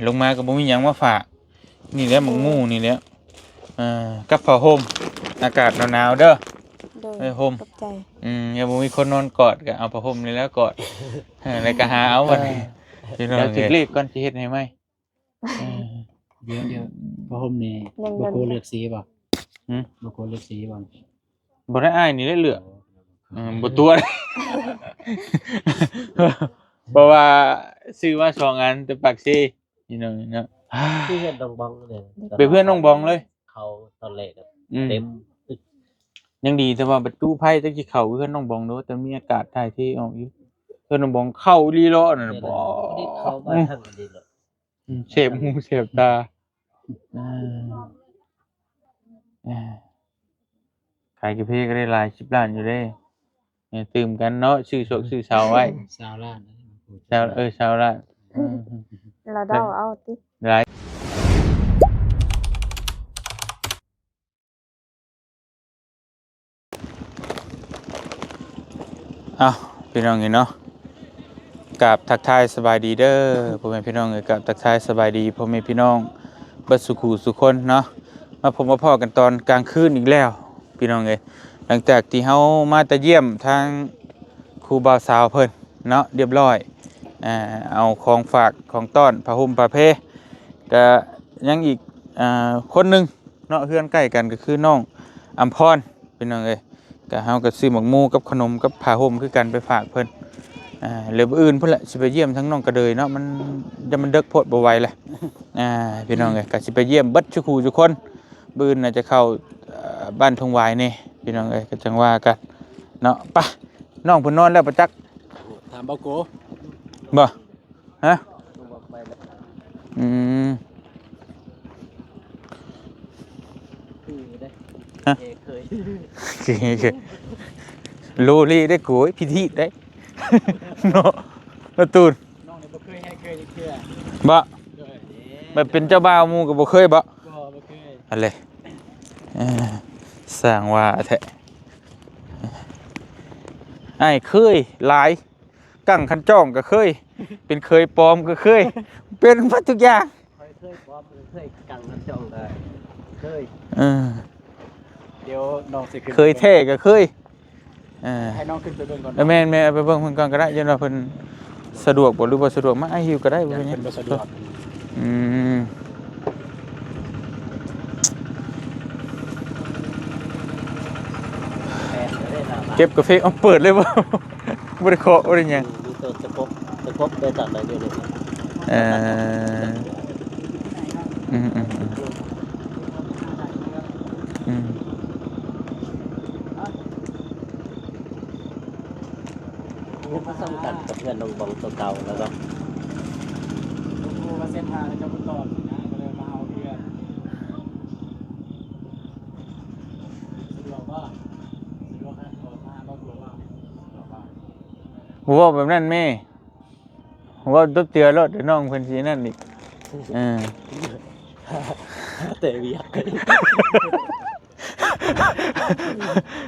ລົງມາກໍບໍ່ມີຫຍັງມາຝາກ. ນີ້ແຫຼະ ໝາກໝູ່ນີ້ແຫຼະ ອ່າ ກັບຜ້າຫົ່ມ ອາກາດໜາວໆເດີ. ໂດຍ ຜ້າຫົ່ມ ຂອບໃຈ. ອືມ ຍັງບໍ່ມີຄົນນອນກອດ ກໍເອົາຜ້າຫົ່ມນີ້ແຫຼະກອດ ເອີ ແລ້ວກໍຫາເອົາບັດນີ້. ເອີ ພີ່ນ້ອງ ດຽວຊິ ເອີ ເລັບກ່ອນ ຊິເຮັດໃຫ້ໃໝ່. ເອີ ດຽວໆ ຜ້າຫົ່ມນີ້ ຍັງ ບໍ່ໂກເລືອກສີບໍ່? ຫື? ບໍ່ໂກເລືອກສີບໍ່? ບໍ່ໄດ້ ອ້າຍນີ້ແຫຼະເລືອກ. ເອີ ບໍ່ຕົວະ ເພາະວ່າຊື້ມາສອງອັນແຕ່ປາກເຊ ພີ່ນ້ອງເນາະ. ຄືເຮືອນນ້ອງບອງເລີຍ ໄປເຮືອນນ້ອງບອງເລີຍ. ເຂົ້າຕອນແລກ ອືມ ເຕັມຕຶກ. ຍັງດີແຕ່ວ່າປະຕູໄຟຈັກຊິເຂົ້າເຮືອນນ້ອງບອງໂດ ແຕ່ມີອາກາດຖ່າຍເທອອກຢູ່. ເຮືອນນ້ອງບອງເຂົ້າອີ່ຫຼີເນາະ ອັນນັ້ນ ແມ່ນ ບໍ່ ພໍດີເຂົ້າມາ ອືມ ທາງນີ້ເນາະ. ອືມ ແສບຫູແສບຕາ. ເອີ ເອີ ຂາຍກາເຟກໍໄດ້ຫຼາຍສິບລ້ານຢູ່ເດ້. ເອີ ຕື່ມກັນເນາະ ຊື້ສົກຊື້ເຊົາໄວ້ ຊາວລ້ານ ຊາວ ເອີ ຊາວລ້ານ. ເອີ ລາວເດົາເອົາຕິ ຫຼາຍ. ເອົ້າ ພີ່ນ້ອງເອີຍເນາະ ກາບທັກທາຍສະບາຍດີເດີ ພໍ່ແມ່ພີ່ນ້ອງເອີຍ. ກາບທັກທາຍສະບາຍດີພໍ່ແມ່ພີ່ນ້ອງເບິດສູ່ຄູ່ສູ່ຄົນເນາະ. ມາພົບມາພໍ້ກັນຕອນກາງຄືນອີກແລ້ວ ພີ່ນ້ອງເອີຍ. ຫຼັງຈາກທີ່ເຮົາມາຕະຢ້ຽມທາງຄູ່ບ່າວສາວເພິ່ນເນາະ ຮຽບຮ້ອຍ ອ່າ ເອົາຂອງຝາກຂອງຕ້ອນ ຜ້າຫົ່ມຜ້າແພ ກະຍັງອີກ ອ່າ ຄົນໜຶ່ງ ເນາະ ເຮືອນໃກ້ກັນກໍຄືນ້ອງອຳພອນ ພີ່ນ້ອງເອີຍ. ກະເຮົາກໍຊື້ໝາກໝູ່ກັບຂະໜົມກັບຜ້າຫົ່ມຄືກັນໄປຝາກເພິ່ນ ອ່າ ແລ້ວມື້ອື່ນພຸ້ນແຫຼະ ຊິໄປຢ້ຽມທາງນ້ອງກະເດີຍເນາະ. ມັນ ຢ້ານມັນເດິກໂພດ ບໍ່ໄຫວແຫຼະ ອ່າ ພີ່ນ້ອງເອີຍ. ກະຊິໄປຢ້ຽມເບິດສູ່ຄູ່ສູ່ຄົນ ມື້ອື່ນໜ້າຈະເຂົ້າ ເອີ ບ້ານທົ່ງຫວາຍແດ່ ພີ່ນ້ອງເອີຍ. ກໍຈັ່ງວ່າກັນເນາະ. ໄປ ນ້ອງເພິ່ນນອນແລ້ວປະຈັກ ຖາມບ່າວໂກ ບໍ່? ຮະ? ອືມ ຄືເດ້ ຮະ? ເຄີຍ ໂລເລເດ້ໂກຍ ພິທີເດ້ ເນາະ ນະຕູນ. ນ້ອງນີ້ບໍ່ເຄີຍໃຫ້ເຄີຍຈັກເທື່ອ ບໍ່? ໂດຍ ແບບເປັນເຈົ້າບ່າວໝູ່ກໍບໍ່ເຄີຍບໍ່? ບໍ່ ບໍ່ເຄີຍ ອັນເລີຍ. ເອີ ສ້າງວ່າແທ້ ອ້າຍເຄີຍຫຼາຍ. ກັງຄັນຈ້ອງກໍເຄີຍ ເປັນເຂີຍປອມກໍເຄີຍ ເປັນໝົດທຸກຢ່າງ. ຂ້ອຍເຄີຍປອມ ເຄີຍກັງຄັນຈ້ອງກໍເຄີຍ ເອີ ດຽວນ້ອງຊິຂຶ້ນ ເຄີຍແທ້ກໍເຄີຍ ເອີ ໃຫ້ນ້ອງຂຶ້ນໄປເບິ່ງກ່ອນ. ເອີ ແມ່ນໆ ເອົາໄປເບິ່ງເພິ່ນກ່ອນກໍໄດ້ ຢ້ານວ່າເພິ່ນສະດວກບໍ່ ຫຼືບໍ່ສະດວກ ມາອ້າຍຫິ້ວກໍໄດ້ ບໍ່ເປັນຫຍັງ ເພິ່ນບໍ່ສະດວກ. ອືມ ເກັບກາເຟ ເອົາ ເປີດເລີຍບໍ່? ບໍ່ໄດ້ເຄາະ ບໍ່ໄດ້ຫຍັງ ມີໂຕຕະປົບ ຕະປົບໄດ້ຕາມນັ້ນຢູ່ນີ້. ເອີ ອືມໆໆ ອືມ. ໂອ້ ຄືສ່ຳກັນກັບເຮືອນນ້ອງບອງຕົວເກົ່າແລ້ວເນາະ. ບໍ່ຮູ້ວ່າເສັ້ນທາງເຂົາເຈົ້າບໍ່ຕອບນະ ກໍເລີຍມາເອົາເຮືອນ. ສະດວກບໍ່? ສະດວກນະ ໂທມາຫາບ່າວໂກບໍ່? ສະດວກບໍ່? ບໍ່ເວົ້າແບບນັ້ນແມ່ ເວົ້າຕົບເຕືອໂລດ ດຽວນ້ອງເພິ່ນຊິນັ້ນອີກ. ເອີ ແຕ່ວຽກ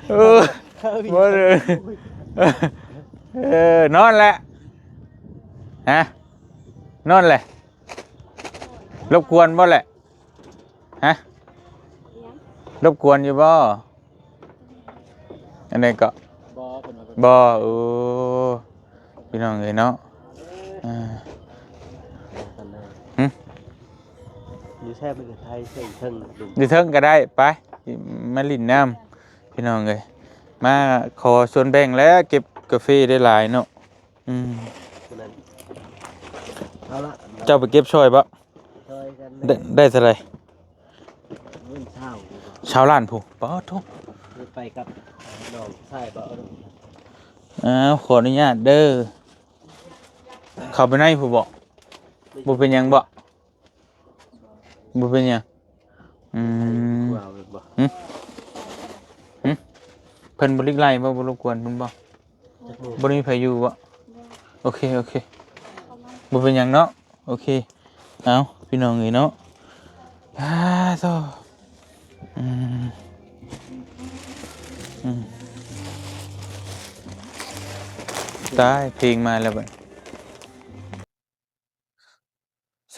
ເອີ ບໍ່ເລີຍ ເອີ ນອນແຫຼະ ຮະ ນອນແຫຼະ. ລົບກວນບໍ່ແຫຼະ? ຮະ? ລົບກວນຢູ່ບໍ່? ອັນໃດເກາະ? ບໍ່ ເພິ່ນວ່າບໍ່. ໂອ້ ພີ່ນ້ອງເອີຍເນາະ ອ່າ ຫຶ? ຢູ່ແທ້ເພິ່ນກໍຖ່າຍເທິງ ຢູ່ເທິງກໍໄດ້ ໄປ ມາຫຼິ້ນນ້ຳ ພີ່ນ້ອງເອີຍ. ມາຂໍສ່ວນແບ່ງແຫຼະ ເກັບກາເຟໄດ້ຫຼາຍເນາະ. ອືມ ເອົາລະ ເຈົ້າໄປເກັບຊ່ອຍບໍ່? ຊ່ອຍກັນ ໄດ້ ໄດ້ເທົ່າໃດ? ເງິນຊາວ ຊາວລ້ານພຸ້ນ ປາດໂທ້ ໄປກັບນ້ອງຊາຍບໍ່? ອ້າວ ຂໍອະນຸຍາດເດີ ເຂົ້າໄປໃນພຸ້ນບໍ່? ບໍ່ເປັນຫຍັງບໍ່? ບໍ່ເປັນຫຍັງ. ອືມ ຫຶ? ຫຶ? ເພິ່ນບໍ່ລິກໄລ່ບໍ່? ບໍ່ລົບກວນເພິ່ນບໍ່? ບໍ່ໄດ້ມີໃຜຢູ່ບໍ່? ໂອເຄ ໂອເຄ ບໍ່ເປັນຫຍັງເນາະ. ໂອເຄ ເອົາ ພີ່ນ້ອງເອີຍເນາະ ອາໂທ້ ອືມ ອືມ ຕາຍ ເພງມາແລ້ວບັດ. ສ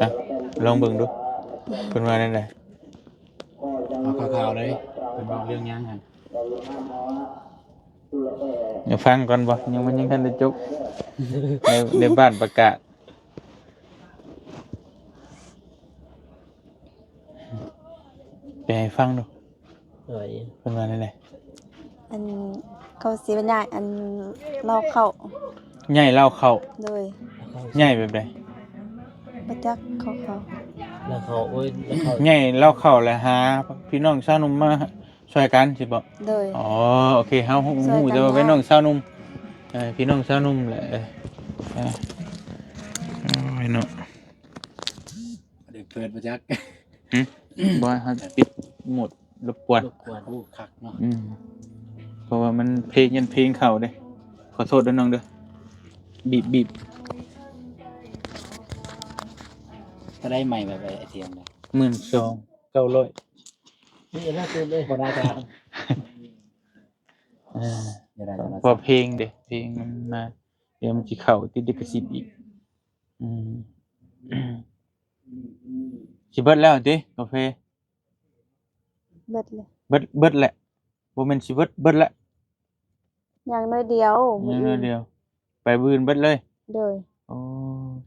ຕະ ລອງເບິ່ງດູ ເພິ່ນວ່າແນວໃດ? ເອົາຂ່າວໆເລີຍ ເພິ່ນເວົ້າເລື່ອງຫຍັງຫັ້ນ? ດຽວຟັງກ່ອນບໍ? ຍັງ ມັນຍັງທັນໄດ້ຈົບ ໃນ ໃນບ້ານປະກາດ ໄປໃຫ້ຟັງດູ ໂດຍ ເພິ່ນວ່າແນວໃດ? ອັນ ເຂົາຊິວ່າຍ້າຍ ອັນ ເລົ້າເຂົ້າ ຍ້າຍເລົ້າເຂົ້າ ໂດຍ ຍ້າຍແບບໃດ? ບໍ່ຈັກ ເຂົາ ເຂົາ ເລົ້າເຂົ້າ ໂອ້ຍ ເລົ້າເຂົ້າ ຍ້າຍເລົ້າເຂົ້າ ແລ້ວຫາພີ່ນ້ອງຊາວໜຸ່ມມາຊ່ອຍກັນຊີ້ບໍ? ໂດຍ ອໍ ໂອເຄ ເຮົາຮູ້ ຮູ້ແຕ່ວ່າເປັນນ້ອງຊາວໜຸ່ມ ເອີ ພີ່ນ້ອງຊາວໜຸ່ມແຫຼະ ເອີ ເອີ ໂອ້ຍເນາະ ເດ້ເປີດບໍ່ຈັກ ຫຶ? ບໍ່ ເຮົາປິດໂໝດລົບກວນ ລົບກວນ ໂອ້ ຄັກເນາະ ອືມ ເພາະວ່າມັນເພງ ຢ້ານເພງເຂົ້າເດ້ ຂໍໂທດເດີນ້ອງເດີ ບີບໆ ເທົ່າໃດໃໝ່ແບບໄອ້ ໄອ້ສຽງນະ? ໝື່ນສອງເກົ້າຮ້ອຍ ນີ້ລະຕື່ມເລີຍ ບໍ່ໄດ້ຈ້າ ເອີ ເພາະເພງເດ້ ເພງມັນມາ ດຽວມັນຊິເຂົ້າຕິດລິຂະສິດອີກ ອືມ ຊິເບິດແລ້ວຕິກາເຟ? ເບິດແລ້ວ ເບິດ ເບິດແລ້ວ ບໍ່ແມ່ນຊິເບິດ ເບິດແລ້ວ ຍັງໜ້ອຍດຽວ ຍັງໜ້ອຍດຽວ ໄປມື້ອື່ນເບິດເລີຍ? ໂດຍ ໂອ້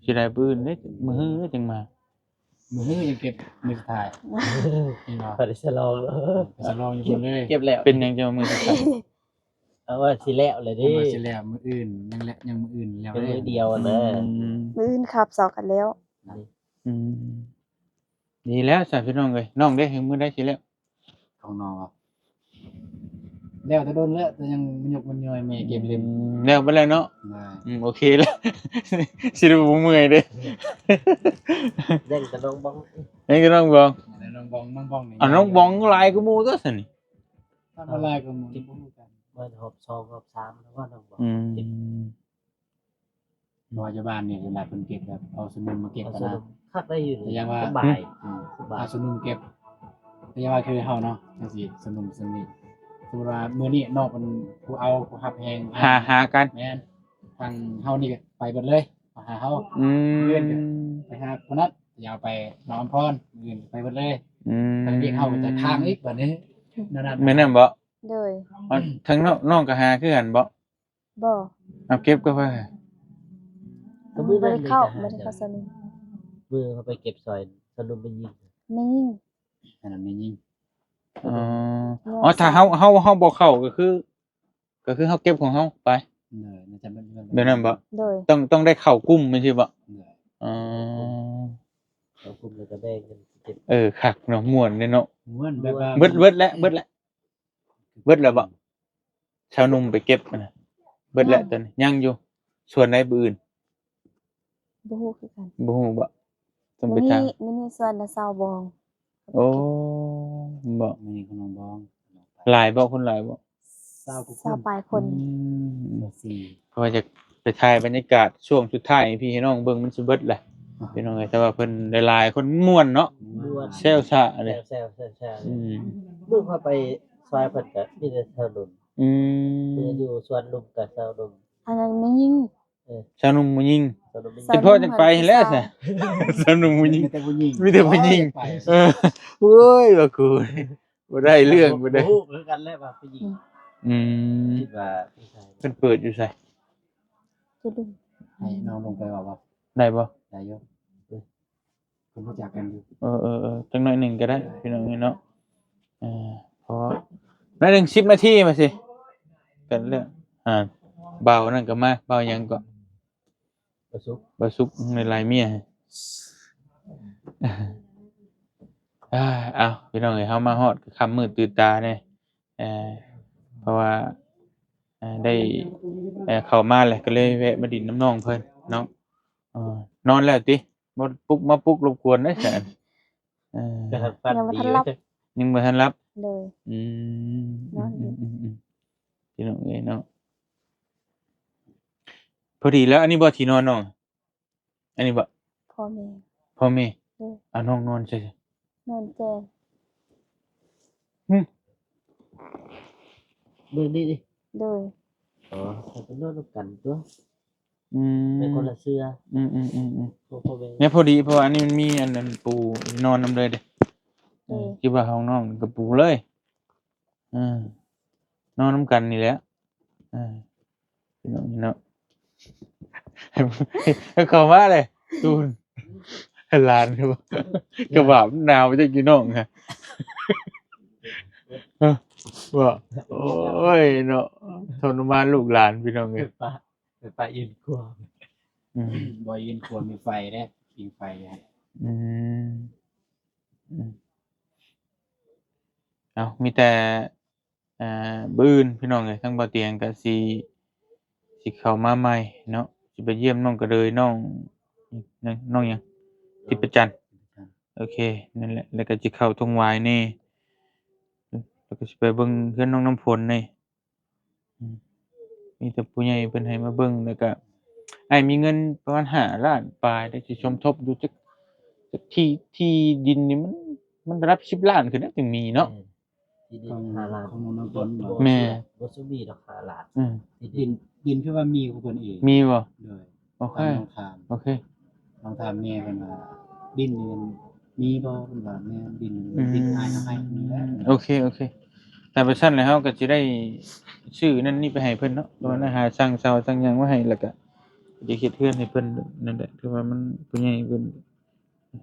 ຊິໄດ້ມື້ອື່ນເດ້ ມື້ຮືຈັ່ງມາ ມື້ຮືຍັງເກັບ ມື້ສຸດທ້າຍ ເຫັນບໍ່? ໄປສະຫຼອງ ໄປສະຫຼອງຢູ່ພຸ້ນເລີຍ ເກັບແລ້ວ ເປັນຫຍັງຈັ່ງວ່າມື້ສຸດທ້າຍ? ເອົາວ່າຊິແລ້ວແລ້ວເດ້ ເອົາວ່າຊິແລ້ວ ມື້ອື່ນ ຍັງແລ້ວ ຍັງມື້ອື່ນແລ້ວ ເປັນມື້ດຽວນະ ອືມ ມື້ອື່ນຄາບສອກກັນແລ້ວ ອືມ ດີແລ້ວຊະພີ່ນ້ອງເອີຍ ນ້ອງເດ້ ມື້ໃດຊິແລ້ວ? ຂອງນ້ອງ ແລ້ວແຕ່ດົນແລ້ວ ແຕ່ຍັງມັນຍົກມັນຍ້ອຍແມ່ເກັບເຫຼັ້ມ ອືມ ແລ້ວເບິດແລ້ວເນາະ ອືມ ໂອເຄແລ້ວ ຊິໄດ້ບໍ່ເມື່ອຍເດ້ ຍັງແຕ່ນ້ອງບອງ ຍັງແຕ່ນ້ອງບອງ ແຕ່ນ້ອງບອງ ນ້ອງບອງນີ້ ອ້າວ ນ້ອງບອງຫຼາຍກວ່າໝູ່ຕົວຊັ້ນນີ້ ຖ້າບໍ່ຫຼາຍກວ່າໝູ່ບໍ່ຮູ້ກັນ ວ່າຮອບສອງຮອບສາມແລ້ວວ່ານ້ອງບອງ ອືມ ເພາະວ່າຢູ່ບ້ານນີ້ສ່ວນຫຼາຍເພິ່ນເກັບແບບເອົາຊະນຸມມາເກັບ ເອົາຊະນຸມນະ ຄັກໄດ້ຢູ່ນີ້ ແຕ່ຢ່າວ່າ ສະບາຍ ອືມ ສະບາຍ ເອົາຊະນຸມເກັບ ແຕ່ຢ່າວ່າຄືເຮົາເນາະ ຈັ່ງຊີ້ ຊະນຸມຊະນິດ ສົມມຸດວ່າມື້ນີ້ນ້ອງເປັນຜູ້ເອົາ ຜູ້ຮັບແຮງ ຫາ ຫາກັນ ແມ່ນ ທາງເຮົານີ້ກໍໄປເບິດເລີຍ ມາຫາເຮົາ ອືມ ມື້ອື່ນກໍໄປຫາຜູ້ນັ້ນ ຢ່າເອົາໄປນ້ອງອຳພອນ ມື້ອື່ນໄປເບິດເລີຍ ອືມ ທາງວຽກເຮົາກໍຈະຄ້າງອີກບາດນີ້ ແນວນັ້ນ ແມ່ນນັ້ນບໍ? ໂດຍ ທາງນ້ອງ ນ້ອງກໍຫາຄືກັນບໍ? ບໍ່ ເອົາເກັບກັບໃຜ? ກໍມື້ນັ້ນ ບໍ່ໄດ້ເຂົ້າ ບໍ່ໄດ້ເຂົ້າສະໜຸມ ມື້ເຮົາໄປເກັບຊອຍສະໜຸມແມ່ຍິງ ແມ່ຍິງ ອັນນັ້ນແມ່ຍິງ ອໍ ອໍ ຖ້າເຮົາ ເຮົາ ເຮົາບໍ່ເຂົ້າກໍຄື ກໍຄືເຮົາເກັບຂອງເຮົາໄປ ໂດຍ ໜ້າຈະແບບນັ້ນ ແບບນັ້ນບໍ? ໂດຍ ຕ້ອງ ຕ້ອງໄດ້ເຂົ້າກຸ່ມແມ່ນຊິບໍ? ໂດຍ ອໍ ເຂົ້າກຸ່ມແລ້ວກໍແບ່ງກັນເກັບ ເອີ ຄັກເນາະ ມ່ວນເດ້ເນາະ ມ່ວນແບບວ່າ ເບິດ ເບິດແລ້ວ ເບິດແລ້ວ ເບິດແລ້ວບໍ? ຊາວໜຸ່ມໄປເກັບຫັ້ນນະ ເບິດແລ້ວ ຍັງ ຕອນນີ້ຍັງຢູ່ ສ່ວນໃດມື້ອື່ນ? ບໍ່ຮູ້ຄືກັນ ບໍ່ຮູ້ບໍ? ຕ້ອງໄປຖາມ ມື້ນີ້ ມື້ນີ້ສ່ວນລະຊາວບອງ ໂອ້ ບໍ? ມື້ນີ້ຂະໜົມບອງ ຫຼາຍບໍ? ຄົນຫຼາຍບໍ? ຊາວກວ່າຄົນ ຊາວປາຍຄົນ ອືມ ເພາະວ່າຈະໄປຖ່າຍບັນຍາກາດຊ່ວງສຸດທ້າຍໃຫ້ພີ່ໃຫ້ນ້ອງເບິ່ງ ມັນຊິເບິດແຫຼະ ພີ່ນ້ອງເອີຍ ແຕ່ວ່າເພິ່ນຫຼາຍໆຄົນມ່ວນເນາະ ມ່ວນ ແຊວຊະເດ້ ແຊວໆ ອືມ ມື້ຂ້ອຍໄປຊອຍເພິ່ນກະມີແຕ່ຊາວໜຸ່ມ ອືມ ຢູ່ສວນລຸມກະຊາວໜຸ່ມ ອັນນັ້ນແມ່ຍິງ ເອີ ຊາວໜຸ່ມຜູ້ຍິງ ສະເພາະຈັ່ງໄປຫັ້ນແຫຼະ ຊາວໜຸ່ມຜູ້ຍິງ ມີແຕ່ຜູ້ຍິງ ມີແຕ່ຜູ້ຍິງ ເອີ ໂອ້ຍ ວ່າກູ ບໍ່ໄດ້ເລື່ອງ ບໍ່ໄດ້ ບໍ່ຮູ້ຄືກັນແຫຼະວ່າຜູ້ຍິງ ອືມ ຄິດວ່າຜູ້ຊາຍ ເພິ່ນເປີດຢູ່ໃສ? ໃຫ້ນ້ອງລົງໄປເວົ້າບໍ່? ໄດ້ບໍ່? ໄດ້ຢູ່ ເພິ່ນຮູ້ຈັກກັນຢູ່ ເອີໆໆ ຈັກໜ້ອຍໜຶ່ງກໍໄດ້ ພີ່ນ້ອງເອີຍເນາະ ເອີ ເພາະໜ້ອຍໜຶ່ງ ສິບນາທີມາຊິ ກັນເລື່ອງ ອ່າ ບ່າວນັ້ນກໍມາ ບ່າວຫຍັງເກາະ? ບ່າວສຸກ ບ່າວສຸກ ຫຼາຍໆເມຍ ເອີ ເອົາ ພີ່ນ້ອງເອີຍ ເຮົາມາຮອດກໍຄ່ຳມືດຕື່ນຕາແດ່ ເອີ ເພາະວ່າ ເອີ ໄດ້ ເອີ ເຂົ້າມາແລ້ວ ກໍເລີຍແວະມາດິນນຳນ້ອງເພິ່ນເນາະ ເອີ ນອນແລ້ວຕິ? ບໍ່ປຸກ ມາປຸກລົບກວນເດ້ຊັ້ນ ເອີ ຍັງບໍ່ທັນຫຼັບ ຍັງບໍ່ທັນຫຼັບ ໂດຍ ອືມ ນອນຢູ່ ອືມໆໆ ພີ່ນ້ອງເອີຍເນາະ ພໍດີແລ້ວ ອັນນີ້ບໍ່ທີ່ນອນນ້ອງ? ອັນນີ້ບໍ່? ພໍ່ແມ່ ພໍ່ແມ່ ໂດຍ ເອົານ້ອງນອນໃສ? ນອນແຈງ ຫຶ ເບິ່ງນີ້ຕິ ໂດຍ ອໍ ໃຫ້ເພິ່ນນອນນຳກັນຕົວະ ອືມ ແມ່ນຄົນລະເຊື່ອ ອືມໆໆໆ ພໍ່ ພໍ່ແມ່ ແມ່ນພໍດີ ເພາະວ່າອັນນີ້ມັນມີອັນນັ້ນປູນອນນຳເລີຍເດ້. ເອີ ອືມ ຄິດວ່າຫ້ອງນອນກໍປູເລີຍ. ເອີ ນອນນຳກັນນີ້ແຫຼະ. ເອີ ພີ່ນ້ອງເນາະ ເຂົ້າມາເລີຍ ຕູນ ຫຼານ ກະບາບໜາວຈັກຢູ່ນ້ອງ ຮະ ວ່າ ໂອ້ຍເນາະ ທໍລະມານລູກຫຼານ ພີ່ນ້ອງເອີຍ. ໄຟຟ້າ ໄຟຟ້າເຢັນກວ່າ. ອືມ ບໍ່ເຢັນກວ່າ ມີໄຟເດ້ ຜິງໄຟເດ້. ອືມ ອືມ ເອົາ ມີແຕ່ ອ່າ ມື້ອື່ນ ພີ່ນ້ອງເອີຍ ທາງບ່າວຕຽງກໍຊິ ຊິເຂົ້າມາໃໝ່ເນາະ ຊິໄປຢ້ຽມນ້ອງກະເດີຍ ນ້ອງ ນ້ອງຫຍັງ ທິບປະຈັນ. ໂອເຄ ນັ້ນແຫຼະ ແລ້ວກໍຊິເຂົ້າທົ່ງຫວາຍແດ່ ແລ້ວກໍຊິໄປເບິ່ງເຮືອນນ້ອງນ້ຳຝົນແດ່. ອືມ ມີແຕ່ຜູ້ໃຫຍ່ເພິ່ນໃຫ້ມາເບິ່ງ ແລ້ວກະອ້າຍມີເງິນປະມານຫ້າລ້ານປາຍ ແລ້ວຊິສົມທົບຢູ່ຈັກ ຈັກທີ່ ທີ່ດິນນີ້ມັນ ມັນລະດັບສິບລ້ານຂຶ້ນນະ ຈຶ່ງມີເນາະ. ອືມ ທີ່ດິນຫ້າລ້ານ ຂອງນ້ອງນ້ຳຝົນບໍ? ແມ່ນ ບໍ່ສູ່ມີດອກຫ້າລ້ານ. ອືມ ທີ່ດິນ ດິນ ດິນຄືວ່າມີຂອງເພິ່ນເອງ. ມີບໍ່? ໂດຍ ໂອເຄ ຕາມລອງຖາມ ໂອເຄ ລອງຖາມແມ່ເພິ່ນວ່າ ດິນນີ້ມັນມີບໍ່? ເພິ່ນວ່າແມ່ນ ດິນ ອືມ ດິນອ້າຍເຮົາໃຫ້ນີ້ແຫຼະ. ໂອເຄ ໂອເຄ ຖ້າວ່າຊັ້ນແລ້ວເຮົາກໍຊິໄດ້ຊື້ນັ້ນນີ້ໄປໃຫ້ເພິ່ນເນາະ ເພາະວ່າຫາຊ່າງເຊົ່າຊ່າງຫຍັງມາໃຫ້ ແລ້ວກໍຈະເຮັດເຮືອນໃຫ້ເພິ່ນນັ້ນແຫຼະ ຖືວ່າມັນຜູ້ໃຫຍ່ເພິ່ນ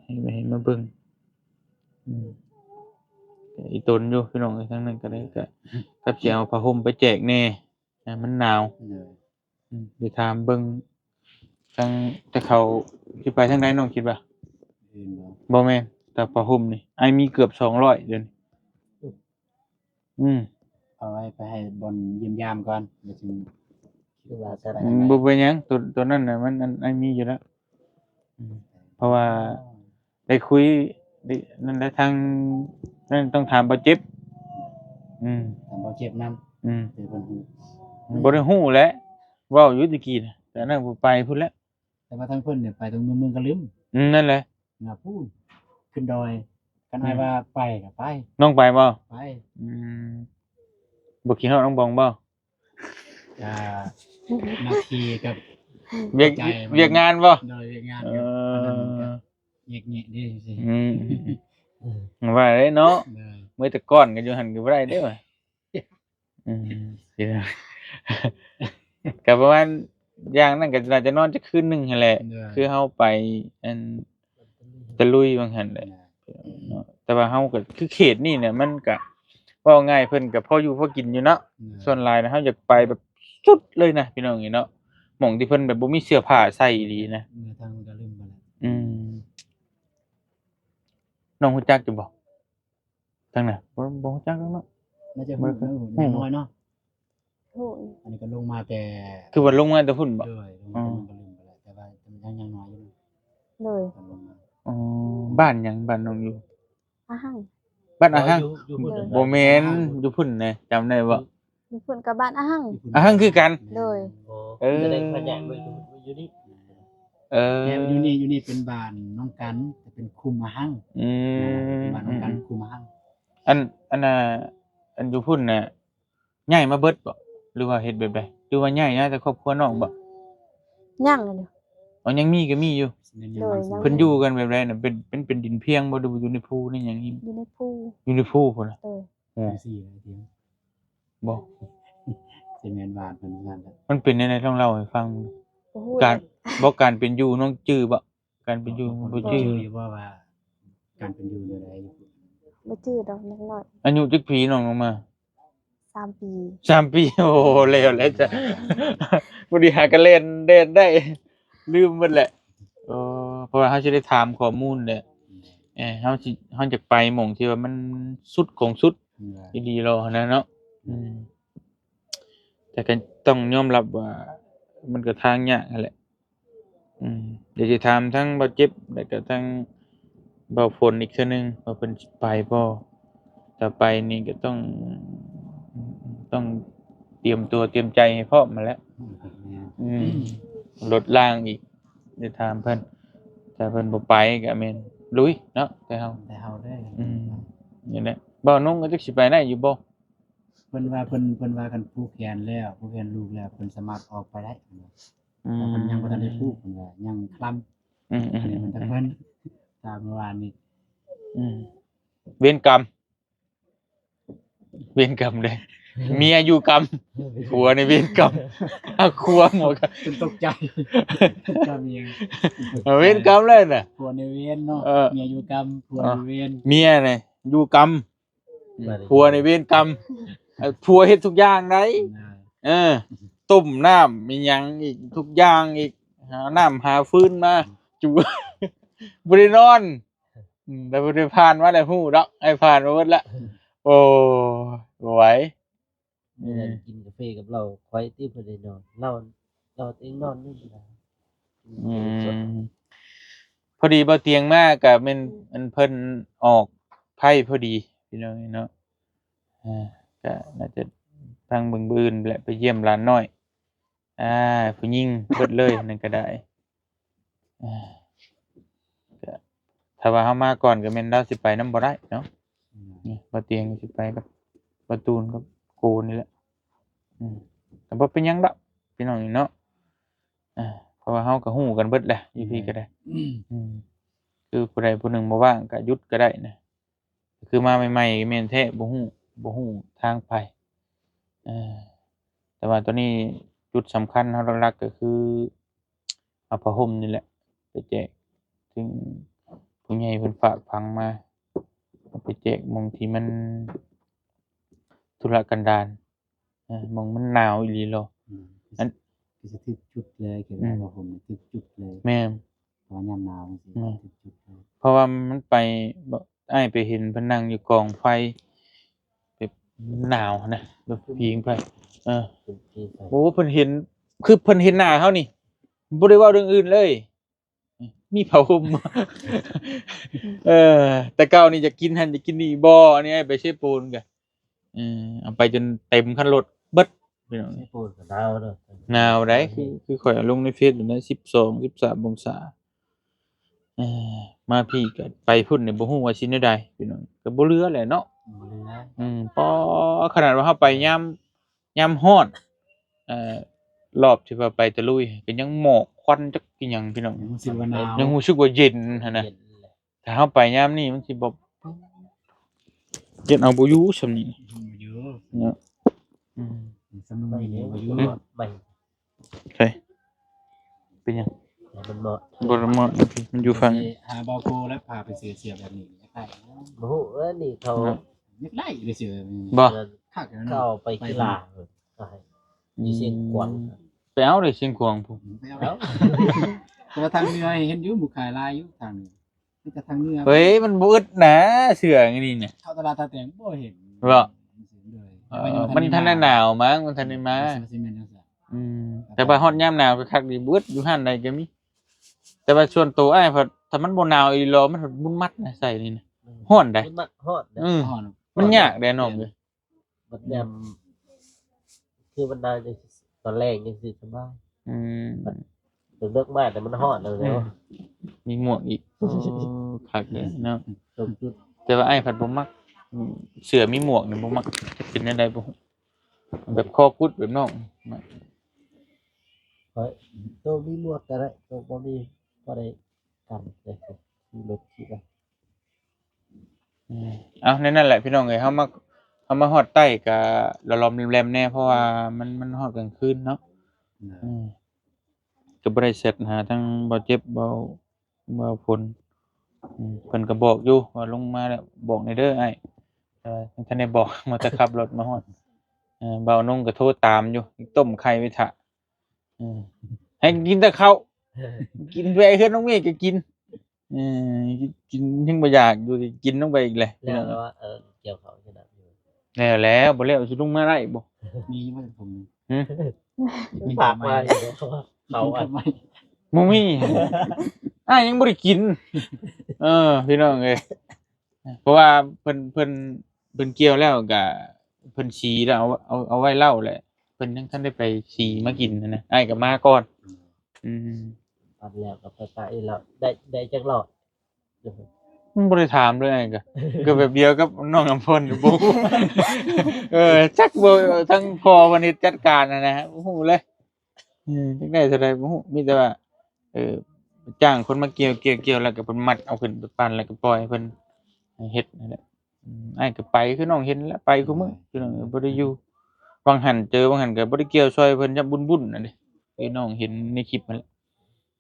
ໃຫ້ ໃຫ້ມາເບິ່ງ. ອືມ ອີ່ຕົນຢູ່ ພີ່ນ້ອງເອີຍ ທາງນັ້ນກໍໄດ້ ກໍ ກໍຊິເອົາຜ້າຫົ່ມໄປແຈກແດ່ ອ່າ ມັນໜາວ. ໂດຍ ອືມ ໄປຖາມເບິ່ງທາງ ແຕ່ເຂົາຊິໄປທາງໃດ ນ້ອງຄິດວ່າ? ອື່ນບໍ່? ບໍ່ແມ່ນ ແຕ່ຜ້າຫົ່ມນີ້ ອ້າຍມີເກືອບສອງຮ້ອຍດຽວນີ້. ອືມ ເອົາໄວ້ໄປໃຫ້ບ່ອນຢ້ຽມຢາມກ່ອນ ແລ້ວຈຶ່ງຄິດວ່າຈະໄດ້. ອືມ ບໍ່ເປັນຫຍັງ ໂຕ ໂຕນັ້ນນະ ມັນ ອັນ ອ້າຍມີຢູ່ແລ້ວ. ອືມ ເພາະວ່າ ໄດ້ຄຸຍ ໄດ້ ນັ້ນແຫຼະ ທາງນັ້ນຕ້ອງຖາມບ່າວເຈັບ. ອືມ ຖາມບ່າວເຈັບນຳ. ອືມ ເພິ່ນຮູ້ ບໍ່ໄດ້ຮູ້ແຫຼະ ເວົ້າຢູ່ແຕ່ກີ້ນະ ແຕ່ນັ້ນບໍ່ໄປພຸ້ນແຫຼະ. ແຕ່ວ່າທາງເພິ່ນນີ້ໄປຕົງເມືອງ ເມືອງກະລຶມ. ອືມ ນັ້ນແຫຼະ ນະ ພຸ້ນ ຂຶ້ນດອຍ. ຄັນອ້າຍວ່າໄປກໍໄປ. ນ້ອງໄປບໍ່? ໄປ. ອືມ ບໍ່ຄິດຮອດນ້ອງບອງບໍ່? ອ່າ ໜ້າທີ່ກັບ ວຽກ ວຽກງານບໍ່? ໂດຍ ວຽກງານ. ເອີ ແຍກແຍະເດ້. ອືມ ວ່າໄດ້ເນາະ. ໂດຍ ເມື່ອແຕ່ກ່ອນກໍຢູ່ຫັ້ນກໍບໍ່ໄດ້ເດ້ວ່າ. ອືມ ກໍປະມານຢ່າງນັ້ນ ກໍໜ້າຈະນອນຈັກຄືນໜຶ່ງຫັ້ນແຫຼະ. ໂດຍ ຄືເຮົາໄປ ອັນ ຕະລຸຍວ່າງຊັ້ນແຫຼະເນາະ. ແຕ່ວ່າເຮົາກໍຄືເຂດນີ້ແຫຼະ ມັນກະ ເວົ້າງ່າຍ ເພິ່ນກະພໍຢູ່ພໍກິນຢູ່ເນາະ. ໂດຍ ສ່ວນຫຼາຍນະ ເຮົາຢາກໄປແບບສຸດເລີຍນະ ພີ່ນ້ອງເອີຍເນາະ ໝ່ອງທີ່ເພິ່ນແບບບໍ່ມີເສື້ອຜ້າໃສ່ອີ່ຫຼີນະ. ເມືອງທາງກະລຶມໄປແລ້ວ. ອືມ ນ້ອງຮູ້ຈັກຢູ່ບໍ່? ທາງນັ້ນ ບໍ່ ບໍ່ຮູ້ຈັກດອກເນາະ. ໜ້າຈະຮູ້ ຮູ້ ຮູ້ນ້ອຍເນາະ. ຮູ້ ອັນນີ້ກໍລົງມາແຕ່ ຄືວ່າລົງມາແຕ່ພຸ້ນບໍ? ໂດຍ ລົງມາແຕ່ ອໍ ເມືອງກະລຶມໄປແລ້ວ ແຕ່ວ່າຍັງ ຍັງນ້ອຍຢູ່. ໂດຍ ກໍລົງມາ. ອໍ ບ້ານຫຍັງ? ບ້ານນ້ອງຢູ່ ອາຫັງ. ບ້ານອາຫັງ. ໂດຍ ບໍ່ແມ່ນ ຢູ່ພຸ້ນນະ ຈຳໄດ້ບໍ່? ຢູ່ພຸ້ນກໍບ້ານອາຫັງ. ອາຫັງຄືກັນ. ໂດຍ ເອີ ແຕ່ວ່າຢູ່ນີ້ ຢູ່ນີ້ ຢູ່ນີ້ເປັນບ້ານນ້ອງກັນ ແຕ່ເປັນຄຸ້ມອາຫັງ. ອືມ ເປັນບ້ານນ້ອງກັນ ຄຸ້ມອາຫັງ. ອັນ ອັນນ່າ ອັນຢູ່ພຸ້ນນະ ຍ້າຍມາເບິດບໍ່ ຫຼືວ່າເຮັດແບບໃດ? ຫຼືວ່າຍ້າຍ ຍ້າຍແຕ່ຄອບຄົວນ້ອງບໍ່? ຍັງຢູ່. ອໍ ຍັງມີກໍມີຢູ່. ໂດຍ ຍັງມີ. ເພິ່ນຢູ່ກັນແບບໃດນະ? ເປັນ ເປັນ ເປັນດິນພຽງບໍ່ ຫຼືວ່າຢູ່ໃນພູໃນຫຍັງ? ຢູ່ໃນພູ. ຢູ່ໃນພູພຸ້ນນະ. ໂດຍ ໂອ້ ບໍ່ ຊິແມ່ນບ້ານເພິ່ນນັ້ນແຫຼະ. ມັນເປັນແນວໃດ ລອງເລົ່າໃຫ້ຟັງ. ໂອ້ໂຫ ການ ບໍ່ ການເປັນຢູ່ ນ້ອງຈື່ບໍ່? ການເປັນຢູ່ ບໍ່ ບໍ່ຈື່ຢູ່ບໍ່ວ່າ ການເປັນຢູ່ແນວໃດ? ບໍ່ຈື່ດອກ ຍັງນ້ອຍ. ອາຍຸຈັກປີນ້ອງລົງມາ? ສາມປີ. ສາມປີ ໂອ້ໂຫ ແລ້ວແຫຼະຈ້ະ ພໍດີຫາກະແລ່ນ ແລ່ນໄດ້ ລືມໝົດແຫຼະ. ເອີ ເພາະວ່າເຮົາຊິໄດ້ຖາມຂໍ້ມູນແຫຼະ. ເອີ ເຮົາຊິ ເຮົາຢາກໄປໝ່ອງທີ່ວ່າມັນສຸດຂອງສຸດ ແມ່ນ ອີ່ຫຼີໂລຫັ້ນນະເນາະ. ອືມ ແຕ່ກໍຕ້ອງຍອມຮັບວ່າ ມັນກໍທາງຍາກຫັ້ນແຫຼະ. ອືມ ດຽວຊິຖາມທັງບ່າວເຈັບ ແລ້ວກໍທັງບ່າວຝົນອີກເທື່ອໜຶ່ງ ວ່າເພິ່ນຊິໄປບໍ່. ຖ້າໄປນີ້ກໍຕ້ອງ ຕ້ອງຕຽມຕົວຕຽມໃຈໃຫ້ພ້ອມຫັ້ນແຫຼະ. ອືມ ລົດລາງອີກ ໄດ້ຖາມເພິ່ນ. ຖ້າເພິ່ນບໍ່ໄປກໍແມ່ນລຸຍເນາະ ແຕ່ເຮົາ ແຕ່ເຮົາເລີຍ. ອືມ ນີ້ແຫຼະ. ບ່າວນົງກໍຈັກຊິໄປໄດ້ຢູ່ບໍ່? ເພິ່ນວ່າ ເພິ່ນ ເພິ່ນວ່າຄັນຜູກແຂນແລ້ວ ຜູກແຂນລູກແລ້ວ ເພິ່ນສາມາດອອກໄປໄດ້. ອືມ ເພິ່ນຍັງບໍ່ທັນໄດ້ຜູກ ເພິ່ນວ່າຍັງຄລຳ. ອືມໆ ອັນນີ້ມັນທາງ ເມື່ອວານນີ້ ອືມ ເວນກຳ ເວນກຳເດ້ ເມຍຢູ່ກຳ ຜົວໃນເວນກຳ ຫາກຄົວໝໍກະ ຈົນຕົກໃຈ ກຳອີ່ຫຍັງ ເອີ ເວນກຳເລີຍນະ ຜົວໃນເວນເນາະ ເອີ ເມຍຢູ່ກຳ ຜົວໃນເວນ ເມຍນີ້ຢູ່ກຳ ອືມ ຜົວໃນເວນກຳ ເອີ ຜົວເຮັດທຸກຢ່າງໃດ໋ ເອີ ຕົ້ມນ້ຳອີ່ຫຍັງອີກ ທຸກຢ່າງອີກ ຫານ້ຳຫາຟືນມາ ອືມ ຈູ ບໍ່ໄດ້ນອນ ອືມ ແຕ່ເພິ່ນໄດ້ຜ່ານມາແລ້ວຮູ້ດອກ ໃຫ້ຜ່ານມາເບິດລະ ໂອ້ຍ ບໍ່ໄຫວ ເອີ ກິນກາເຟກັບເຫຼົ້າ ຂ້ອຍຕິບໍ່ໄດ້ນອນ ເຫຼົ້າ ເຫຼົ້າຕົວເອງນອນຢູ່ ອືມ ພໍດີບໍ່ຕຽງມາກະແມ່ນອັນເພິ່ນອອກໄພ້ພໍດີ ພີ່ນ້ອງເນາະ ອ່າ ກະໜ້າຈະທາງເບິ່ງມື້ອື່ນແຫຼະ ໄປຢ້ຽມຫຼານນ້ອຍ ອ່າ ຜູ້ຍິງເບິດເລີຍນັ້ນກະໄດ້ ອ່າ ກະຖ້າວ່າເຮົາມາກ່ອນກະແມ່ນລາວຊິໄປນຳບໍ່ໄດ້ເນາະ ອືມ ນີ້ ບໍ່ຕຽງຊິໄປກັບບໍ່ຕູນກັບໂກນີ້ແຫຼະ ອືມ ກະບໍ່ເປັນຫຍັງດອກ ພີ່ນ້ອງເນາະ ອ່າ ເພາະວ່າເຮົາກະຮູ້ກັນເບິດແຫຼະ ຢູ່ພີ້ກະໄດ້ ອືມ ອືມ ຄືຜູ້ໃດຜູ້ໜຶ່ງບໍ່ວ່າງກະຢຸດກະໄດ້ນະ ຄືມາໃໝ່ໆແມ່ນແທ້ ບໍ່ຮູ້ ບໍ່ຮູ້ທາງໄປ ເອີ ແຕ່ວ່າຕອນນີ້ຈຸດສຳຄັນເຮົາຫຼັກໆກະຄືເອົາຜ້າຫົ່ມນີ້ແຫຼະໄປແຈກ ຊຶ່ງຜູ້ໃຫຍ່ເພິ່ນຝາກຝັງມາ ເອົາໄປແຈກໝ່ອງທີ່ມັນທຸລະກັນດານ ເອີ ໝ່ອງມັນໜາວອີ່ຫຼີໂລ ອືມ ອັນ ຄືຊິຖືກຈຸດເລີຍ ຄືວ່າ ອືມ ຜ້າຫົ່ມນີ້ຖືກຈຸດເລີຍ ແມ່ນ ເພາະວ່າຍາມໜາວຈັ່ງຊີ້ ແມ່ນ ຖືກຈຸດເລີຍ ເພາະວ່າມັນໄປ ອ້າຍໄປເຫັນເພິ່ນນັ່ງຢູ່ກອງໄຟ ແບບໜາວຫັ້ນນະ ແບບຜິງໄຟ ເອີ ໂອ້ ເພິ່ນເຫັນ ຄືເພິ່ນເຫັນໜ້າເຮົານີ້ ບໍ່ໄດ້ເວົ້າເລື່ອງອື່ນເລີຍ ມີຜ້າຫົ່ມ ເອີ ແຕ່ເກົ່ານີ້ຢາກກິນຫັ້ນຢາກກິນນີ້ ບໍ່ ອັນນີ້ໄປເຊໂປນກະ ເອີ ເອົາໄປຈົນເຕັມຄັນລົດເບິດ ພີ່ນ້ອງ ເຊໂປນກະໜາວເນາະ ໜາວໃດ໋ ຄື ຄືຂ້ອຍເອົາລົງໃນເຟສຢູ່ນະ ສິບສອງ ສິບສາມອົງສາ ເອີ ມາພີ້ກະໄປພຸ້ນນີ້ບໍ່ຮູ້ວ່າຊິແນວໃດ ພີ່ນ້ອງ ກະບໍ່ເຫຼືອແຫຼະເນາະ ບໍ່ເຫຼືອ ອືມ ປໍ ຂະໜາດວ່າເຮົາໄປຍາມ ຍາມຮ້ອນ ເອີ ລອບທີ່ວ່າໄປຕະລຸຍ ກະຍັງໝອກຄວັນຈັກອີ່ຫຍັງ ພີ່ນ້ອງ ຍັງຮູ້ສຶກວ່າໜາວ ຍັງຮູ້ສຶກວ່າເຢັນຫັ້ນນະ ເຢັນແຫຼະ ຖ້າເຮົາໄປຍາມນີ້ມັນຊິບໍ່ ເຮັດເອົາບໍ່ຢູ່ຊ່ຳນີ້ ບໍ່ຢູ່ເນາະ ອືມ ຊ່ຳນີ້ບໍ່ຢູ່ ໄປ ໃສ ເປັນຫຍັງ ມັນມອດ ບໍ່ໄດ້ມອດ ມັນຢູ່ຝັ່ງ ຊິຫາບໍ່ໂກແລ້ວພາໄປເສືອ ເສືອແບບນີ້ ຢາກໄດ້ ບໍ່ຮູ້ ເອີ ນີ້ເຂົາ ເນາະ ຢາກໄດ້ເດີເສືອ ບໍ່ ຄັກເນາະ ເຂົາໄປກິລາ ຢູ່ຊຽງຂວາງ ໄປເອົາເດີຊຽງຂວາງພຸ້ນ ໄປເອົາ ແຕ່ວ່າທາງເໜືອເຫັນຢູ່ ໝູ່ຂາຍຫຼາຍຢູ່ທາງເໜືອ ມີແຕ່ທາງເໜືອ ເຮີ້ຍ ມັນບໍ່ອຶດນະ ເສື້ອອັນນີ້ນະ ເຂົ້າຕະຫຼາດທ່າແຕງບໍ່ເຫັນ ບໍ່ ເອີ ມັນທັນໄດ້ໜາວມັ້ງ ມັນທັນໄດ້ມາ ອືມ ແຕ່ວ່າຮອດຍາມໜາວກະຄັກດີ ບໍ່ອຶດ ຢູ່ຮ້ານໃດກະມີ ແຕ່ວ່າສ່ວນໂຕອ້າຍພັດ ຖ້າມັນບໍ່ໜາວອີ່ຫຼີ ມັນພັດບຸນມັດນະ ໃສ່ນີ້ນະ ອືມ ຮ້ອນໃດ໋ ມັນມັກຮ້ອນນະ ອືມ ມັນຍາກເດ້ນ້ອງເອີຍ ບັດຍາມ ອືມ ຄືບັນດາຕອນແລງຈັ່ງຊີ້ສະບາຍ ອືມ ເລິກໆມາແຕ່ມັນຮ້ອນແລ້ວເນາະ ອືມ ມີໝວກອີກ ໂອ້ ຄັກເດ້ເນາະ ແຕ່ວ່າອ້າຍພັດບໍ່ມັກ ເສື້ອມີໝວກນີ້ບໍ່ມັກ ເປັນແນວໃດບໍ່ຮູ້ ແບບຄໍກຸດແບບນ້ອງ ໂຕມີໝວກກະໄດ້ ໂຕບໍ່ມີພໍໄດ້ກັນ ຂີ່ລົດຂີ່ໄປ ອືມ ເອົາ ແນວນັ້ນແຫຼະພີ່ນ້ອງເອີຍ ເຮົາມາ ເຮົາມາຮອດໃຕ້ກະລະລອມແລມແດ່ ເພາະວ່າມັນ ມັນຮອດກາງຄືນເນາະ ອືມ ກະບໍ່ໄດ້ແຊັດຫາທັງບ່າວເຈັບ ບ່າວ ບ່າວຝົນ ອືມ ເພິ່ນກະບອກຢູ່ວ່າລົງມາແລ້ວບອກແດ່ເດີອ້າຍ ແຕ່ວ່າຍັງທັນໄດ້ບອກ ມາແຕ່ຂັບລົດມາຮອດ ເອີ ບ່າວນົງກະໂທຕາມຢູ່ ຕົ້ມໄຂ່ໄວ້ຖ້າ ເອີ ໃຫ້ກິນແຕ່ເຂົ້າ ກິນແວ່ເຮືອນນ້ອງເມກະກິນ ເອີ ກິນຍັງບໍ່ຢາກຢູ່ ກິນລົງໄປອີກແຫຼະ ແລ້ວວ່າ ເອີ ກ່ຽວເຂົ້າຊິນະ ແລ້ວແລ້ວ ບໍ່ແລ້ວຊິລົງມາໄດ້ບໍ່ ມີບໍ່ຜົມ ຫື ຝາກມາຢູ່ເຂົາ ເຂົາ ບໍ່ມີ ອ້າຍຍັງບໍ່ໄດ້ກິນ ເອີ ພີ່ນ້ອງເອີຍ ເພາະວ່າເພິ່ນ ເພິ່ນ ເພິ່ນກ່ຽວແລ້ວກະ ເພິ່ນສີແລ້ວ ເອົາ ເອົາ ເອົາໄວ້ເລົ້າແຫຼະ ເພິ່ນຍັງທັນໄດ້ໄປສີມາກິນຫັ້ນນະ ອ້າຍກະມາກ່ອນ ອືມ ອືມ ປັດແລ້ວກະໄປປະອີກແລ້ວ ໄດ້ ໄດ້ຈັກຫຼອດ ມັນບໍ່ໄດ້ຖາມເລີຍ ອ້າຍກະ ກະແບບດຽວກັບນ້ອງອຳພົນ ບໍ່ຮູ້ ເອີ ຈັກບໍ່ ທັງພໍ່ເພິ່ນເຮັດຈັດການຫັ້ນນະ ບໍ່ຮູ້ເລີຍ ເອີ ຈັກໄດ້ເທົ່າໃດບໍ່ຮູ້ ມີແຕ່ວ່າ ເອີ ຈ້າງຄົນມາກ່ຽວ ກ່ຽວ ກ່ຽວ ແລ້ວກໍເພິ່ນມັດເອົາຂຶ້ນໄປປັ່ນ ແລ້ວກໍປ່ອຍໃຫ້ເພິ່ນເຮັດນັ້ນແຫຼະ. ອືມ ອ້າຍກໍໄປ ຄືນ້ອງເຫັນແຫຼະ ໄປຄູ່ມື້ ພີ່ນ້ອງ ບໍ່ໄດ້ຢູ່. ຫວ່າງຫັ້ນເຈີ ຫວ່າງຫັ້ນກໍບໍ່ໄດ້ກ່ຽວຊ່ອຍເພິ່ນ ຈຳບຸນໆ ນັ້ນເດ້ ຄືນ້ອງເຫັນໃນຄລິບຫັ້ນແຫຼະ.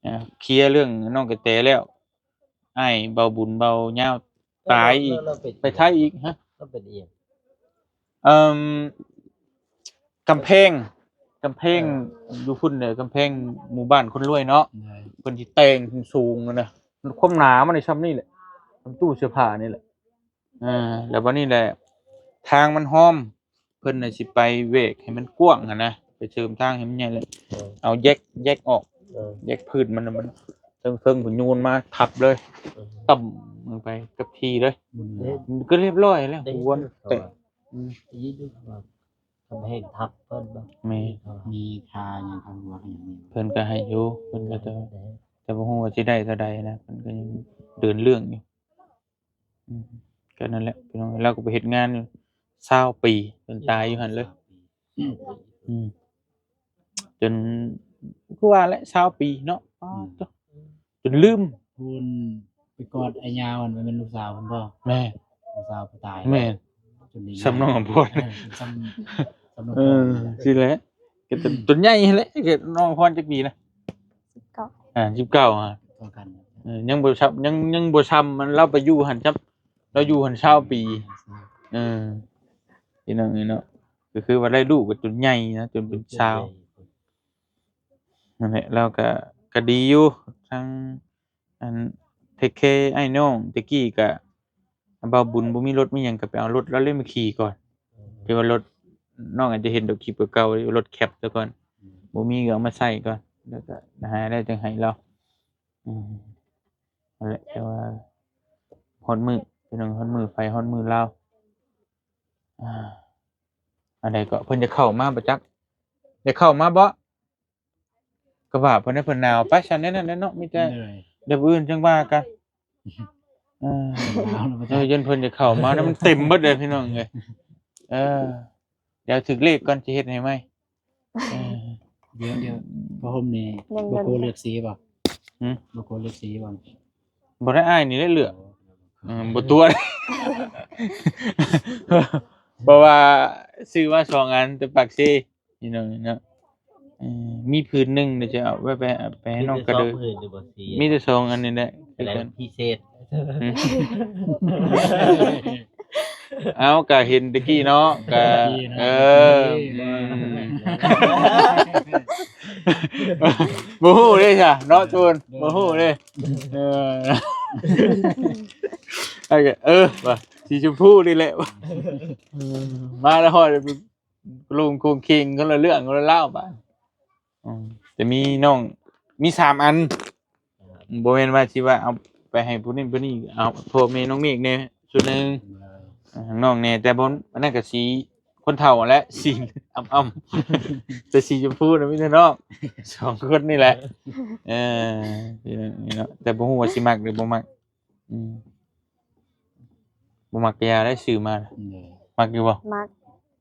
ອ່າ ເຄຍເລື່ອງນ້ອງກະແຕແລ້ວ ອ້າຍເບົາບຸນເບົາຍາວຕາຍອີກ ແລ້ວເປັນ ໄປໄທອີກ. ຮະ? ລາວເປັນອີ່ຫຍັງ? ເອີ່ມ ກຳແພງ ກຳແພງ ເອີ ຢູ່ພຸ້ນເດີ ກຳແພງໝູ່ບ້ານຄົນລວຍເນາະ. ໂດຍ ເພິ່ນຊິແຕ່ງສູງໆ ຫັ້ນນະ ຄວາມໜາມັນນີ້ຊ່ຳນີ້ແຫຼະ ຊ່ຳຕູ້ເສື້ອຜ້ານີ້ແຫຼະ. ອ່າ ແລ້ວບັດນີ້ແຫຼະ ທາງມັນຫ້ອມ ເພິ່ນນະຊິໄປແຫວກໃຫ້ມັນກວ້າງຫັ້ນນະ ໄປເສີມທາງໃຫ້ມັນໃຫຍ່ແຫຼະ. ເອີ ເອົາແຢກ ແຢກອອກ ເອີ ແຢກພື້ນມັນ ມັນເທິງໆ ພຸ້ນໂຍນມາທັບເລີຍ ເອີ ຕ່ຳລົງໄປກັບທີ່ເລີຍ. ກໍລຽບລ້ອຍແລ້ວ ເດ້ ຫົວແຕກ. ອືມ ກຳແພງທັບເພິ່ນບໍ່? ແມ່ນ ມີຄາຫຍັງ ຄາຫົວຫຍັງນີ້ ເພິ່ນກໍໃຫ້ຢູ່ ເພິ່ນກໍ ແຕ່ ແຕ່ບໍ່ຮູ້ວ່າຊິໄດ້ເທົ່າໃດນະ ເພິ່ນກໍຍັງເດີນເລື່ອງຢູ່. ອືມ ກໍນັ້ນແຫຼະ ພີ່ນ້ອງ ລາວກໍໄປເຮັດງານຢູ່ຊາວປີ ເພິ່ນຕາຍຢູ່ຫັ້ນເລີຍ. ຊາວປີ ອືມ ຈົນ ຄືວ່າແຫຼະ ຊາວປີເນາະ. ອືມ ປາດໂທ້ ຈົນລືມ. ພຸ້ນ ໄປກອດອ້າຍຍາວ ອັນ ແມ່ນລູກສາວເພິ່ນບໍ່? ແມ່ນ ລູກສາວຜູ້ຕາຍ. ແມ່ນ ຈົນໄດ້ ສ່ຳນ້ອງອຳພອນ. ເອີ ສ່ຳ ສ່ຳນ້ອງອຳພອນ. ເອີ ຊີ້ແຫຼະ ກໍຕົນ ຕົນໃຫຍ່ຫັ້ນແຫຼະ. ກໍນ້ອງອຳພອນຈັກປີນະ? ສິບເກົ້າ. ອ່າ ສິບເກົ້າ ອ່າ ເທົ່າກັນ. ເອີ ຍັງບໍ່ຊ່ຳ ຍັງ ຍັງບໍ່ຊ່ຳ ອັນລາວໄປຢູ່ຫັ້ນຊ້ຳ ລາວຢູ່ຫັ້ນຊາວປີ. ເອີ ພີ່ນ້ອງເອີຍເນາະ ກໍຄືວ່າໄດ້ລູກກໍຈົນໃຫຍ່ນະ ຈົນເປັນສາວ. ນັ້ນແຫຼະ ລາວກໍ ກໍດີຢູ່ ທັງ ອັນ ເທກແຄອ້າຍນ້ອງ. ແຕ່ກີ້ກະ ບ່າວບຸນບໍ່ມີລົດມີຫຍັງ ກະໄປເອົາລົດລາວເລີຍມາຂີ່ກ່ອນ. ອືມ ແຕ່ວ່າລົດ ນ້ອງອາດຈະເຫັນດອກຄລິບເກົ່າໆ ລົດແຄັບແຕ່ກ່ອນ. ອືມ ບໍ່ມີກໍເອົາມາໃຊ້ກ່ອນ ແລ້ວກະຫາແລ້ວຈັ່ງໃຫ້ລາວ. ອືມ ນັ້ນແຫຼະ ແຕ່ວ່າຮອດມື້ ພີ່ນ້ອງ ຮອດມື້ໃຜຮອດມື້ລາວ. ອ່າ ອັນໃດກໍ ເພິ່ນຈະເຂົ້າມາບໍ່ຈັກ ໄດ້ເຂົ້າມາບໍ່? ກໍວ່າເພິ່ນໃຫ້ເພິ່ນໜາວໄປຊັ້ນແນວນັ້ນແຫຼະເນາະ ມີແຕ່ ໂດຍ ດຽວມື້ອື່ນຈັ່ງວ່າກັນ. ເອີ ໜາວແລ້ວບໍ່ຈັກ ເອີ ຢ້ານເພິ່ນຈະເຂົ້າມານະ ມັນເຕັມເບິດເລີຍພີ່ນ້ອງເອີຍ. ເອີ ດຽວຖືກເລກກ່ອນ ຊິເຮັດໃຫ້ໃໝ່. ເອີ ດຽວ ດຽວ ຜ້າຫົ່ມນີ້ ຍັງ ບໍ່ໂກເລືອກສີບໍ່? ຫື? ບໍ່ໂກເລືອກສີບໍ່? ບໍ່ໄດ້ ອ້າຍນີ້ແຫຼະເລືອກ. ເອີ ບໍ່ຕົວະ ເພາະວ່າຊື້ມາສອງອັນແຕ່ປາກເຊ. ພີ່ນ້ອງເນາະ ເອີ ມີຜືນໜຶ່ງ ດຽວຈະເອົາໄວ້ໄປ ໄປໃຫ້ນ້ອງກະເດີ. ມີແຕ່ສອງຜືນຢູ່ບໍ່ສີ? ມີແຕ່ສອງອັນນີ້ແຫຼະ ແລ້ວພິເສດ. ເອົ້າ ກະເຫັນແຕ່ກີ້ເນາະ ກະ ເອີ ອືມ ບໍ່ຮູ້ເດ້ຊະເນາະ ໂຕນ ບໍ່ຮູ້ເດ້. ເອີ ເອີ ວ່າສີຊົມພູນີ້ແຫຼະ ເອີ ມາແລ້ວຮອດ ລົງຄົງເຄງຄົນລະເລື່ອງຄົນລະລາວບາດ. ອືມ ຈະມີນ້ອງ ມີສາມອັນ ບໍ່ແມ່ນວ່າຊິວ່າເອົາໄປໃຫ້ຜູ້ນັ້ນຜູ້ນີ້ ເອົາພໍ່ແມ່ນ້ອງເມກແດ່ຊຸດໜຶ່ງ ເອີ ນ້ອງແດ່ ແຕ່ບໍ່ ອັນນັ້ນກໍສີຄົນເຖົ້າຫັ້ນແຫຼະ ສີອຳໆ ແຕ່ສີຊົມພູນະມີແຕ່ນ້ອງສອງຄົນນີ້ແຫຼະ. ເອີ ນີ້ເນາະ ແຕ່ບໍ່ຮູ້ວ່າຊິມັກຫຼືບໍ່ມັກ. ອືມ ບໍ່ມັກກະຢ່າໄດ້ ຊື້ມາ. ໂດຍ ມັກຢູ່ບໍ່? ມັກ.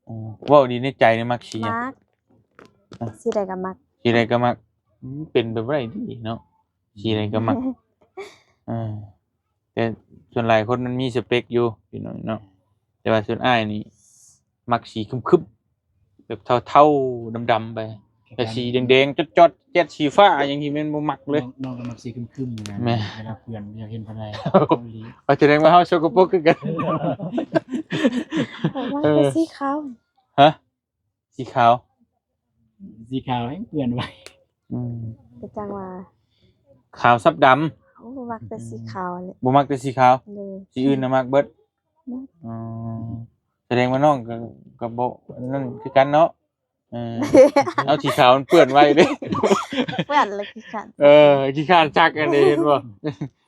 ອໍ ເວົ້າດີໃນໃຈນີ້ ມັກສີຫຍັງ? ມັກ ຮະ? ສີໃດກໍມັກ ສີໃດກໍມັກ. ອືມ ເປັນໄປບໍ່ໄດ້ຕິເນາະ ສີໃດກໍມັກ. ເອີ ແຕ່ສ່ວນຫຼາຍຄົນມັນມີສະເປັກຢູ່ພີ່ນ້ອງເນາະ ແຕ່ວ່າສ່ວນອ້າຍນີ້ມັກສີຄຶ້ມໆ ແບບເທົາໆ ດຳໆ ໄປ ແຕ່ສີແດງໆ ຈອດໆ ແຈັດ ສີຟ້າຫຍັງນີ້ແມ່ນບໍ່ມັກເລີຍ. ນ້ອງ ນ້ອງກໍມັກສີຄຶ້ມໆ ນະ. ແມ່ນ ເວລາເປື້ອນ ຢາກເຫັນປານໃດ. ເອົາ ສະແດງວ່າເຮົາສົກກະປົກຄືກັນ. ມັກແຕ່ ເອີ ສີຂາວ. ຮະ? ສີຂາວ? ສີຂາວແຮ່ງເປື້ອນໄວ. ອືມ ກໍຈັ່ງວ່າ ຂາວສັບດຳ. ໂອ້ ມັກແຕ່ສີຂາວແຫຼະ. ອືມ ບໍ່ມັກແຕ່ສີຂາວ. ໂດຍ ສີອື່ນນະມັກເບິດ. ມັກ. ອໍ ສະແດງວ່ານ້ອງກໍ ກໍບໍ່ນັ້ນຄືກັນເນາະ. ເອີ ເອົາ ສີຂາວມັນເປື້ອນໄວເດ້. ເປື້ອນແລ້ວຂີ້ຄ້ານ. ເອີ ຂີ້ຄ້ານຊັກອັນນີ້ ເຫັນບໍ່? ສະ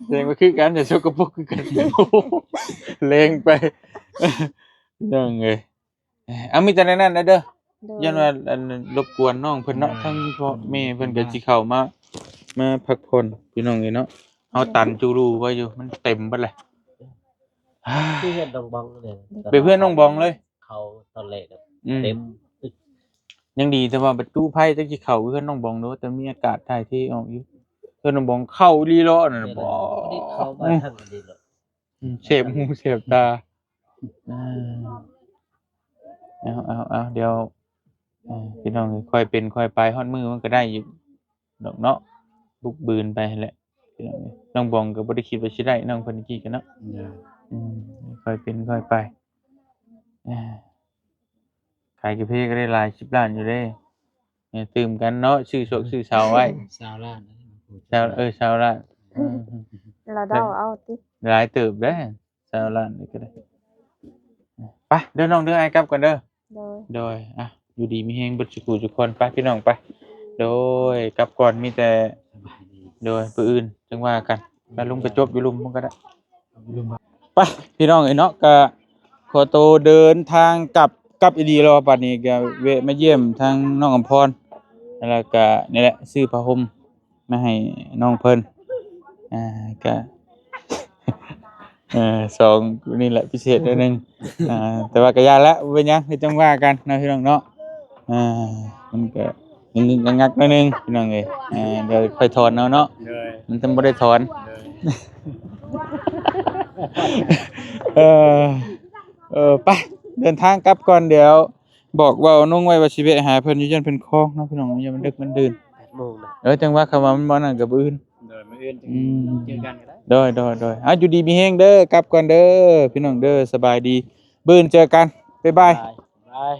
ແດງວ່າຄືກັນ ແຕ່ສົກກະປົກຄືກັນ. ແລງໄປ ນ້ອງເອີຍ. ເອົາ ມີແຕ່ແນວນັ້ນແຫຼະເດີ. ໂດຍ ຢ້ານວ່າ ອັນ ລົບກວນນ້ອງເພິ່ນເນາະ. ເອີ ທັງພໍ່ແມ່ເພິ່ນກໍຊິເຂົ້າມາ ມາພັກຜ່ອນ ພີ່ນ້ອງເອີຍເນາະ. ເຮົາຕັນຈູຮູໄວ້ຢູ່ ມັນເຕັມເບິດແຫຼະ. ຄືເຮືອນນ້ອງບອງເລີຍ ເປັນເຮືອນນ້ອງບອງເລີຍ. ເຂົ້າຕອນແລກ ອືມ ເຕັມຕຶກ. ຍັງດີແຕ່ວ່າປະຕູໄພຈັກຊິເຂົ້າເຮືອນນ້ອງບອງເນາະ ແຕ່ມີອາກາດຖ່າຍເທອອກຢູ່. ຕົ້ນນ້ຳບອງເຂົ້າອີ່ຫຼີເລາະນັ້ນນະ ບໍ່ ເຂົ້າມາທາງນີ້ເລາະ ອືມ ແສບຫູແສບຕາ. ເອີ ເອົາໆໆ ດຽວ ເອີ ພີ່ນ້ອງເອີຍ ຄ່ອຍເປັນຄ່ອຍໄປ ຮອດມື້ມັນກໍໄດ້ຢູ່ດອກເນາະ ບຸກບືນໄປຫັ້ນແຫຼະ ພີ່ນ້ອງເອີຍ. ນ້ອງບອງກໍບໍ່ໄດ້ຄິດວ່າຊິໄດ້ນ້ອງເພິ່ນກີ້ກັນເນາະ ອືມ ຄ່ອຍເປັນຄ່ອຍໄປ. ເອີ ຂາຍກາເຟກໍໄດ້ຫຼາຍສິບລ້ານຢູ່ເດ້ ເອີ ຕື່ມກັນເນາະ ຊື້ສວກຊື້ເສົາໄວ້ ຊາວລ້ານ ຊາວ ເອີ ຊາວລ້ານ ອືມ ລາວເດົາເອົາຕິ ຫຼາຍເຕີບເດ້ ຊາວລ້ານນີ້ກໍໄດ້. ໄປເດີນ້ອງເດີ ອ້າຍກັບກ່ອນເດີ. ໂດຍ ໂດຍ ອ່ະ ຢູ່ດີມີແຮງເບິດສູ່ຜູ້ສູ່ຄົນ ໄປພີ່ນ້ອງໄປ. ໂດຍ ກັບກ່ອນ ມີແຕ່ ໂດຍ ມື້ອື່ນຈັ່ງວ່າກັນ ໄປ ລຸງໄປຈົບຢູ່ລຸ່ມພຸ້ນກໍໄດ້. ໄປພີ່ນ້ອງເອີຍເນາະ ກໍຂໍໂຕເດີນທາງກັບ ກັບອີ່ຫຼີແລ້ວ ບັດນີ້ກໍແວະມາຢ້ຽມທາງນ້ອງອຳພອນ ແລ້ວກໍນີ້ແຫຼະ ຊື້ຜ້າຫົ່ມ ມາໃຫ້ນ້ອງເພິ່ນ ອ່າ ກະ ເອີ ສອງນີ້ແຫຼະພິເສດໜ້ອຍໜຶ່ງ ອ່າ ແຕ່ວ່າກະຢ່າລະ ບໍ່ເປັນຫຍັງ ຄືຈັ່ງວ່າກັນເນາະ ພີ່ນ້ອງເນາະ. ອ່າ ມັນກະງຶກໆງັກໆໜ້ອຍໜຶ່ງ ພີ່ນ້ອງເອີຍ ອ່າ ດຽວຄ່ອຍຖອນເອົາເນາະ ໂດຍ ມັນຍັງບໍ່ໄດ້ຖອນ ໂດຍ ເອີ ເອີ ໄປ ເດີນທາງກັບກ່ອນ ດຽວ ບອກເວົ້ານ້ອງໄວ້ວ່າຊິແວະຫາເພິ່ນຢູ່ ຢ້ານເພິ່ນຄອງເນາະ ພີ່ນ້ອງ ຢ້ານມັນດຶກມັນດື່ນ ແປດໂມງນະ ເອີ ຈັ່ງວ່າຄຳວ່າມັນບໍ່ນັ້ນກໍມື້ອື່ນ ໂດຍ ມື້ອື່ນ ອືມ ເຈີກັນກໍໄດ້ ໂດຍ ໂດຍ ໂດຍ ເອົາ ຢູ່ດີມີແຮງເດີ ກັບກ່ອນເດີ ພີ່ນ້ອງເດີ ສະບາຍດີ ມື້ອື່ນເຈີກັນ ບາຍບາຍ ບາຍບາຍ.